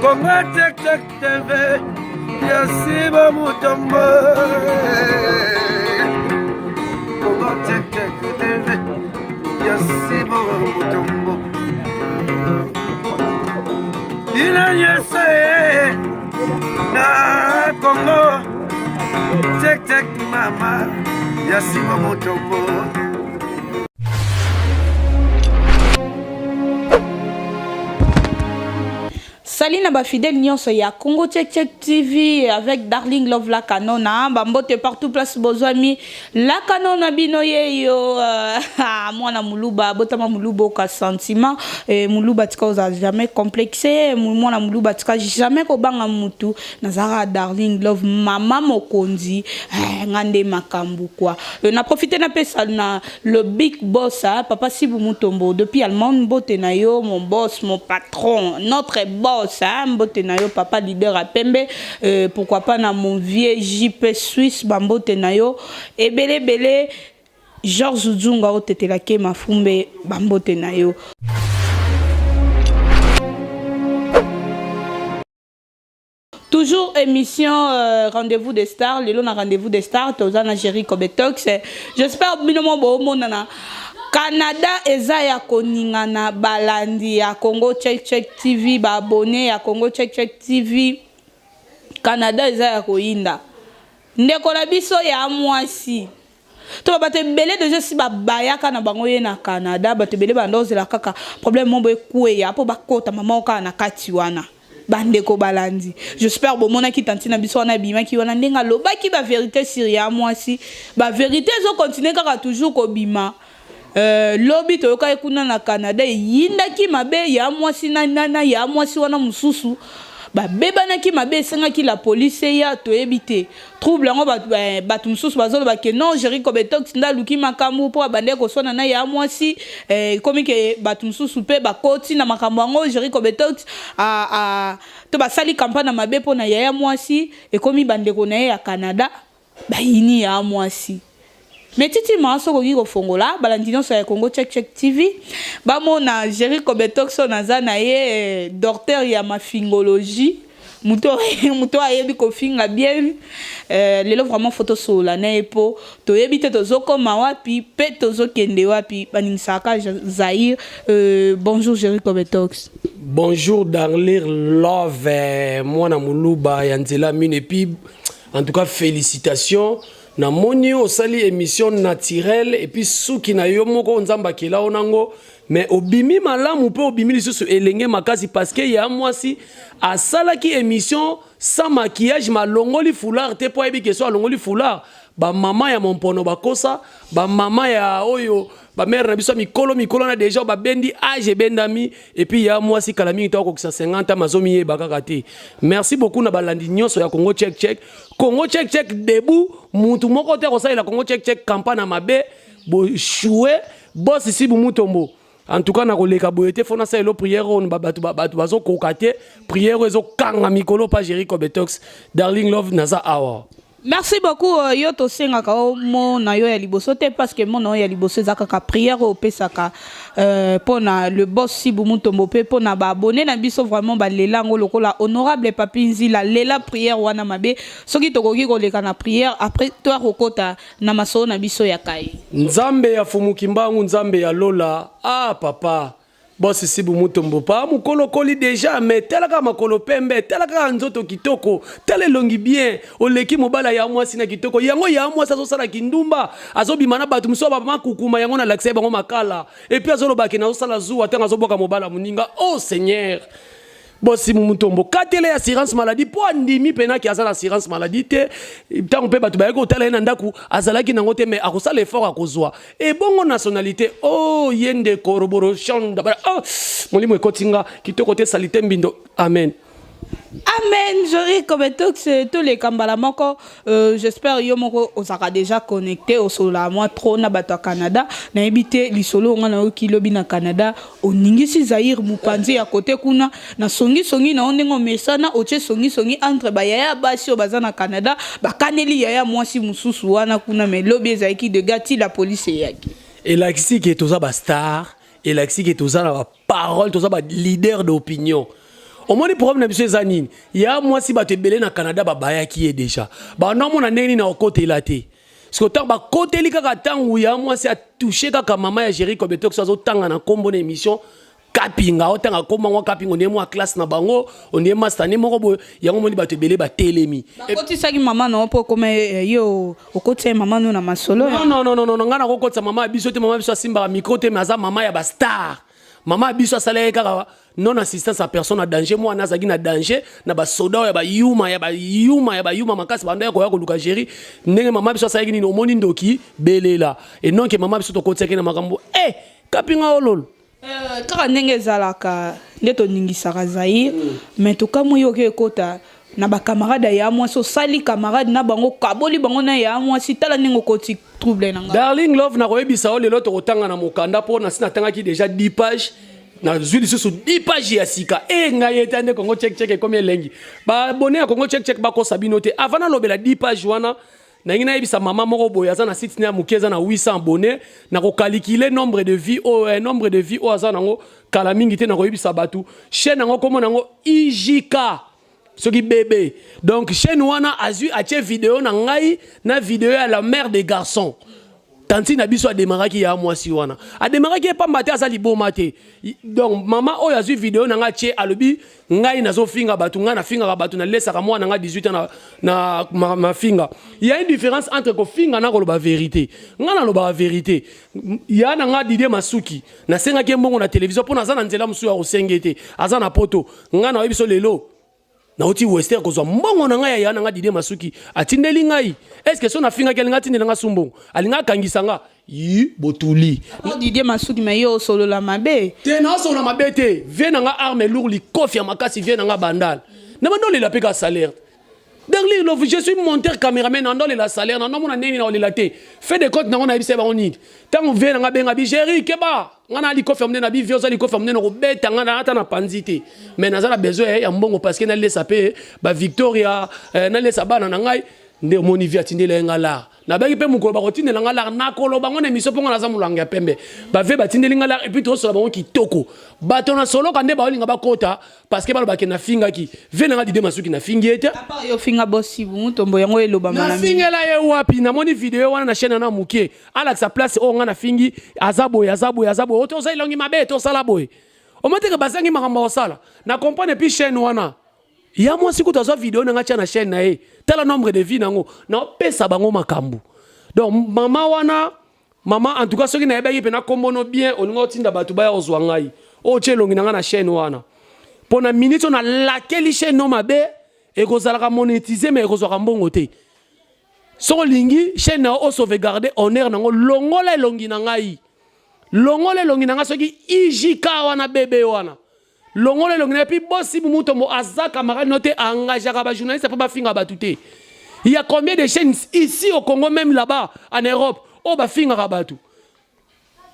Congo Check Check TV ya Siba Mutombo. Congo Check Check TV ya Siba Mutombo. Ina nyonso na Congo Check Check mama ya Siba Mutombo. Salut na ba fidèles nyonso ya Congo Check Check TV avec Darling Love La Canona ba mbote partout place bozwami La Canona bino yeyo euh, mwana muluba botama muluba oka sentiment eh, muluba tika ozala jamais complexe mwana muluba tika jamais kobanga mutu nazalaka Darling Love mama mokonzi eh, nga nde makambu quoi euh, na profite napesa na Le big boss hein, papa Sibu Mutombo depuis Allemagne mbote na yo mon boss mon patron notre boss hein, mbote na yo papa leader à pembe euh, pourquoi pas na mon vieux JP Suisse ba mbote na yo ebele ebele Georges Nzunga otetelake mafumbe ba mbote na yo. Toujours émission euh, rendez-vous des stars lelo na rendez-vous des stars toza na Jerry Kobetox j'espère bino mo bomonana Canada eza ya koningana balandi ya Congo Check Check TV ba abonné ya Congo Check Check TV Canada eza ya koyinda ndeko na biso ya mwasi To bato ebele deja si babayaka na bango ye na Canada, bato ebele banda ozela kaka problème moko ekweya po bakota mama moko kaka na kati wana. Bandeko balandi, j'espère bomonaki tantine na biso wana ebimaki wana ndenge alobaki ba verite sur ya mwasi, ba verite ezo continuer kaka toujours kobima. Euh, lobi toyokaki kuna na Canada eyindaki mabe ya mwasi na, na, na ya mwasi wana mosusu babebanaki mabe esengaki la police eya toyebi te trouble yango bato eh, bato mosusu bazoloba ke non Jerry Kobetox nde aluki makambo mpo abandaki koswana na ya mwasi eh, ekomi ke bato mosusu mpe bakoti na makambo yango Jerry Kobetox a, a, to basali campagne na mabe mpo na yaya mwasi ekomi bandeko na ye ya Canada Bayini ya mwasi. Mais titi ma soki okoki kofongola balandi nyonso ya Congo Check Check TV bamona Jerry Kobetox oyo naza na ye eh, docteur ya mafingologie moto moto ayebi kofinga bien eh, lelo vraiment faut tosolola na ye mpo toyebi te tozokoma wapi mpe tozokende wapi baningisaka Zaïre euh, bonjour Jerry Kobetox bonjour Darlir Love eh, mwana muluba ya nzela mine epuis En tout cas félicitations namoni yo osali émission naturelle et puis suki na yo moko nzambe akela yo nango mais obimi malamu mpe obimi lisusu elenge makasi parce que ya mwasi asalaki émission sans maquillage malongoli foulard te mpo ayebi ke so alongoli foulard bamama ya mompono bakosa bamama ya oyo bamere na biso ya mikolo mikolo na deja babendi age ebendami epuis ya mwasi kala mingi to akokisa 50 ans azomiyeba kaka te merci beaucoup na balandi nyonso ya congo check check congo check check debout mutu moko te akosalela congo check check campagne ya mabe bochoue boss sibu mutombo en tout cas nakoleka boye te fo nasalela prière oyo bato bazokoka te prière oyo ezokanga mikolo pa jericho betox darling love naza awa Merci beaucoup euh, yo tosengaka o mot na yo ya liboso te parce que mot na yo ya liboso eza kaka prière oyo opesaka euh, mpo na le boss Sibu Mutombo mpe mpo na ba abonné na biso vraiment balela yango lokola honorable Papi Nzila lela prière wana mabe soki tokoki koleka na prière après toya kokota na masolo na biso ya kai. Nzambe ya Fumu Kimbangu Nzambe ya Lola ah papa Boss Sibu Mutombo pa mukolo koli deja mais tala kaka makolo pembe tala kaka nzoto kitoko tala elongi bien oleki mobala ya mwasi na kitoko yango ya mwasi azosala kindumba azobima na bato mosusu ba makukuma yango nalakisa ye bango makala epuis azoloba ke nazosala zuwa ntango azobwaka mobala moninga oh seigneur Bosi Mutombo katela ye assurance maladie mpo andimi mpena ke aza na assurance maladie te ntango mpe bato bayaki kotala ye na ndako azalaki nango te mais akosala effort akozwa ebongo nationalité o oh, ye ndeko roboro shanda oh, molimo ekoti nga kitoko te salite mbindo amen Amen, Jory Kobetox, toleka mbala moko. Euh, j'espère yo moko ozalaka déjà connecté osolola mwa trop na bato ya Canada. Nayebi te lisolo nga nayoki lobi na Canada, oningisi Zaïre mopanzi ya kote kuna na songi songi na yo ndenge omesana otie songi songi entre ba yaya basi oyo baza na Canada, bakaneli yaya mwasi mosusu wana kuna mais lobi ezalaki de gars ti la police eyaki. Elakisi ke toza ba star, elakisi ke toza na ba parole, toza ba leader d'opinion. Omoni, problème na biso eza nini? Ya mwasi, bato ebele na Canada babayaki ye déjà, banda omona ndenge nini na okotela te. Parce que ntango bakoteli kaka, ntango ya mwasi atouche kaka mama ya Géri Kobetox, azotanga na nkombo na émission Kapinga, otanga nkombo yango Kapinga, ondie mwa classe na bango, ondie master ne moko boye. Yango moni bato ebele batelemi. Bakotisaki mama na yo mpo okoma yo okotisa ye mama no na masolo? Non, non, non, non, ngai nakokotisa mama ya biso te. Mama ya biso asimbaka micro te, mais aza mama ya bastar. Mama ya biso asala ye kaka non assistance à personne en danger. Mwana azalaki na danger na basoda oyo ya bayuma, ya bayuma, ya bayuma makasi, banda ya koya koluka Géri. Ndenge mama biso asalaki nini? Omoni ndoki belela enonke. Mama biso tokotiaki na makambo e Kapinga ololo. Kaka ndenge ezalaka nde toningisaka Zaire, mais tokamwi yoki ekota na bacamarade ya mwasi, osali camarade na bango, kaboli bango na ya mwasi. Tala ndenge okoti trouble na ngai. Darling Love, nakoyebisa yo, lelo tokotanga na mokanda, mpo nasi natangaki déjà 10 page, nazwi lisusu 10 page ya sika. E ngai eta nde Congo Check Check ekomi elengi. Babone ya Congo Check Check bakosa bino te. Avant nalobela 10 page wana, nangi nayebisa mama moko boye aza na site ya moke, eza na 800 abonné. Nakokalikile nombre de vues oyo, nombre de vues oyo aza nango kala mingi te. Nakoyebisa bato chaîne yango, kombo nango IJK soki bebe. Donc chaîne wana azwi, atie video na ngai na video ya la mère des garçons, tanti na biso. Ademaraki ya mwasi wana, ademaraki ye pamba te, aza liboma te. Donc mama oyo azwi video na ngai, atie, alobi ngai nazofinga bato. Ngai nafingaka bato? Nalesaka mwana ngai 18 ans na mafinga. Il y a une différence entre kofinga na koloba vérité. Ngai nalobaka vérité. Ya na ngai Didie Masuki, nasengaki ye mbongo na télévision mpo naza na nzela mosusu ya kosenge te, aza na poto. Ngai nayebi biso lelo nauti Wester kozwa mbongo na ngai ya ya na ngai Didie Masuki atindeli ngai. Est-ce so nafingaki, alinga atindela nga su mbongo? Alinga akangisa nga yi botuli. Didie Masuki, mais yo osolola mabe. Te, naosolola mabe te. Vie na nga arme lourd, likofi ya makasi. Vie na nga bandal na bandolela mpe ka salaire. Darling Love, je suis monteur caméraman, nandolela salaire, nandomona ndenge na olela te. Fait de compte nango nayebisa bango nini? Ntango vie na nga benga bi Géri keba, nga na likofi ya monene na bi vie, oza likofi ya monene, kobeta nga na ata na panzi te, mais naza na besoin ya mbongo parce que nalesa mpe bavictoria, nalesa bana na ngai. Nde omoni vie atindela ye nga lar. Nabaki mpe mokolo bakotindela nga lar, nakoloba ngo na émission, mpo nga naza molango ya pembe. Bave batindeli nga lar et puis tozosola bango kitoko. Bato na soloka nde baolinga bakota parce que balobake nafingaki vie nanga Dide Masuki. Nafingi ye te. Yo finga bosibu Mutombo, yango elobama. Nafingela ye wapi? Namoni video wana na chaîne na moke, alakisa place oyo nga nafingi. Aza boye, aza boye, aza boye, oto oza elongi mabe, tosala boye. Omoni teke bazangi makambo ya kosala na comprendre. Et puis chaîne wana ya mwasi kutu azwa video na nga, tia na chaîne na ye. Tala nombre de vues nango. Naopesa bango makambo. Donc mama wana, mama, en tout cas soki nayebaki mpe nakombono bien, olinga otinda bato baya kozwa ngai oyo tia elongi na ngai na chaîne wana, mpo na minute oyo nalakeli chaîne no mabe, ekozalaka monétise mais ekozwaka mbongo te. Soki olingi chaîne na yo osauvegarde honneur nango, longola elongi na ngai, longola elongi na ngai. Soki IJK wana bebe wana, longola elongi na ye. Puis Bosibu Mutombo aza camarade no te, engageaka bajournaliste mpo bafinga bato te. Il y a combien de chaînes ici au Congo, même là-bas en Europe, oyo bafingaka bato?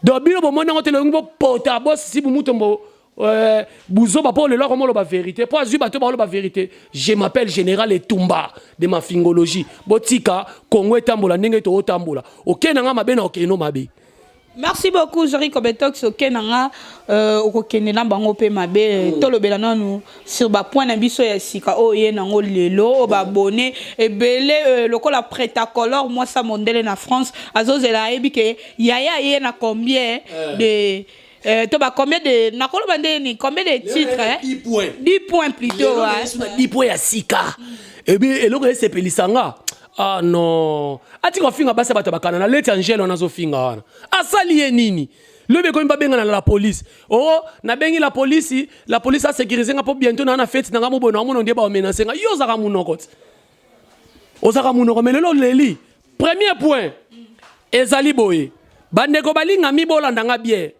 Donc bino bomoni yango te. Elongi bopota Bosibu Mutombo, buzoba, mpo lelo akomoloba vérité, mpo azwi bato baoloba vérité. Je m'appelle Général Etumba de mafingologie. Botika Congo etambola ndenge tootambola. Okende nga mabe na okende no mabe. Merci beaucoup, Jerry Kobetox. Oke na nga, okokende na bango mpe mabe. Tolobela nanu sur bapoint na biso ya sika oyo ye nango lelo, oyo babone ebele, lokola Pretacolor, mwasa mondele na France, azozela ayebi ke yaya ye na combien de to ba combien de, nakoloba ndeni, combien de titres, hein? 10 points. 10 points plutôt, ouais. 10 points ya sika ebi eloko esepelisa nga. Ah non, atika kofinga basi ya bato ya bakana na leti. Angele wana azofinga wana, asali ye nini? Lobi ekomi babengana na la police. O nabengi la police, la police asécurise nga mpo bientôt naa na fête na nga moboye. Na omona nde baomenace nga. Yo ozalaka monoko ti ozalaka monoko, mais lelo oleli. Premier point ezali boye: bandeko balingami, bolanda nga bien.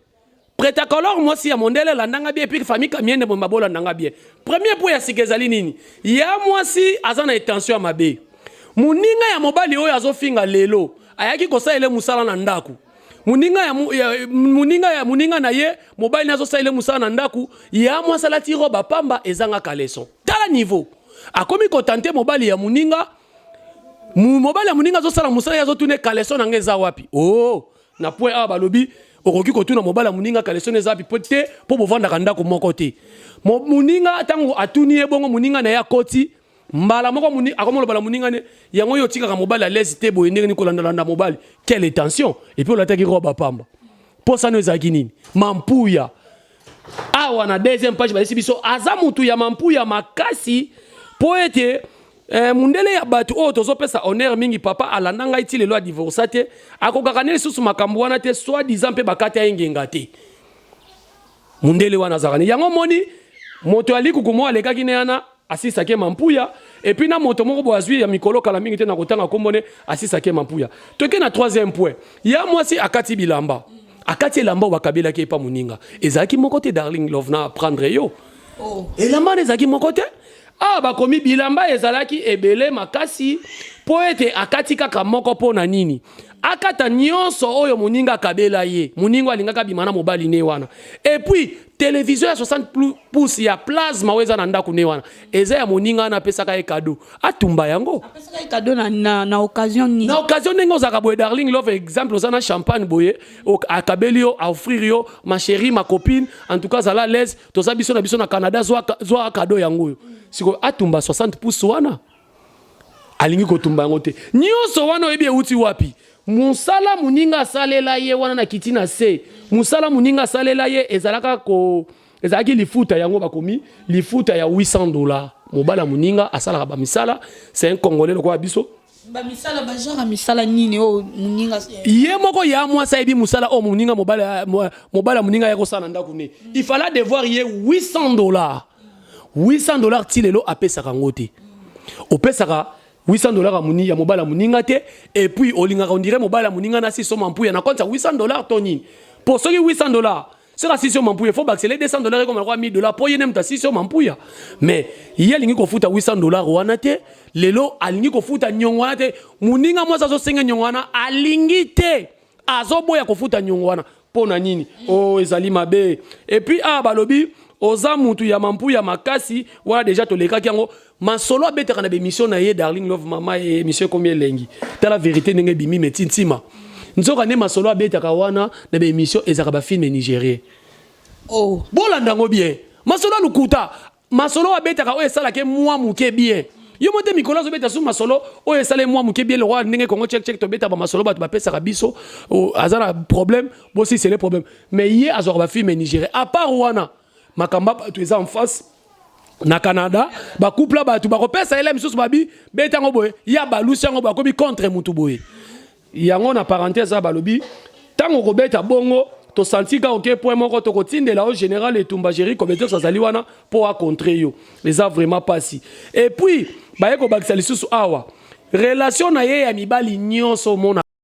Pretacolor, mwasi ya mondele, elandanga bien. Et puis famille Kamiende bomba, bolandanga bien. Premier point ya sika ezali nini? Ya mwasi aza na intention ya mabe. Moninga ya mobali oyo azofinga lelo ayaki kosalela mosala na ndako. Moninga ya, ya, moninga ya moninga na ye mobali na azosalela mosala na ndako. Ya mwasi alati robe pamba ezanga caleçon. Tala niveau akomi kotante mobali ya moninga. Mobali ya moninga azosala mosala, ye azotuna caleçon na nga eza wapi? Oh, na point awa balobi Okoki kotuna mobali ya moninga caleçon eza wapi po te, mpo bovandaka ndako moko te. Moninga ntango atuni ye bongo, moninga na ye akoti mbala moko, akomi koloba na moninga ne yango: yo otikaka mobali à l'aise te boye, ndenge nini kolandalanda mobali? Quelle tension! Et puis olataki robe pamba, mposano ezalaki nini? Mampuya. Awa na deuxième page balesi biso aza mutu ya mampuya makasi, mpo ete mundele ya bato oyo tozopesa honneur mingi, papa alanda ngai ti lelo, adivorsa te, akokaka ne lisusu makambo wana te, soi disant mpe bakati ye ngenga te. Mundele wana azalaka ne yango. Moni moto ya likuku moko alekaki ne wana, asisaki mampuya. Et puis na moto moko boye azwi ya mikolo kala mingi te, na kotanga kombo ne, asisaki mampuya. Toke na troisième point ya mwasi. Akati bilamba, akati elamba oyo bakabelaki epa moninga. Ezalaki moko te, Darling Love, na prendre yo. Oh. Elamba wana ezalaki moko te. Awa bakomi bilamba ezalaki ebele makasi, mpo ete akati kaka moko. Mpo na nini akata nyonso oyo moninga akabela ye? Moninga alingaka abima na mobali ne wana. Et puis télévision ya 60 pouces ya plasma oyo eza na ndako ne wana, eza ya moninga wana, apesaka ye cadeau, atumba yango. Apesaka ye cadeau na occasion nini? Na occasion ndenge ozalaka boye, Darling Love, exemple oza na champagne boye, akabeli yo, aoffrir yo: ma chérie, ma copine, en tout cas zala à l'aise, toza biso na biso na Canada, zwa cadeau yango oyo. Sikoyo atumba 60 pouces wana, alingi kotumba yango te. Nyonso wana oyebi euti wapi? Mosala moninga asalela ye wana na kiti na se. Mosala moninga asalela ye ezalaka ko ezalaki lifuta yango, bakomi lifuta ya 800 $. Mobali ya moninga asalaka bamisala, c'est un Congolais lokola biso. Bamisala, bagenre ya misala nini oyo moninga? Ye moko ya mwasi ayebi mosala oyo moninga, mobali ya moninga ya kosala na ndako ne. Il fallait devoir ye 800 $. 800 $ ti lelo apesaka yango te. Opesaka 800 $ ya mobali ya moninga te. Et puis olingaka ondire mobali ya moninga na siso mampuya na compte ya 800 $ to nini? Po soki 800 $, soki asisi yo mampuya, faut bakisele 200 $, ekoma lokwa 1000 $, po ye nde moto asisi yo mampuya. Mais ye alingi kofuta 800 $ wana te. Lelo alingi kofuta niongo wana te. Moninga mwasi azosenga niongo wana, alingi te, azoboya kofuta niongo wana. Mpo na nini? O ezali mabe. Et puis awa balobi oza mutu ya mampuya makasi. Wana déjà tolekaki yango. Masolo abetaka na bémission na ye, Darling Love, mama ye, émission ekomi elengi. Tala vérité ndenge ebimi meti ntima. Nzoka nde masolo abetaka wana na bémission ezalaka bafilm nigérien. Oh. Bolanda yango bien, masolo ya lokuta, masolo abetaka oyo esalaka mwa moke bien. Yo mo te, mikolo azobeta su masolo oyo esala mwa moke bien, lokwa ndenge Kongo Check Check tobeta bamasolo bato bapesaka biso. Aza na problème, bosisele problème. Mais ye azwaka bafilm nigérien. À part wana, makambo ya bato eza en face na Canada, bacouple ya bato bakopesa ele misusu, babi beta yango boye, ya balusi yango, bakomi contre mutu boye. Yango na parenthèse awa balobi ntango kobeta bongo, tosanti kaka oke point moko, tokotindela o général Etumba Géri Kobetox azali wana mpo acontre yo. Eza vraiment pasi. Et puis baye kobakisa lisusu awa relation na ye ya mibali nyonso omona.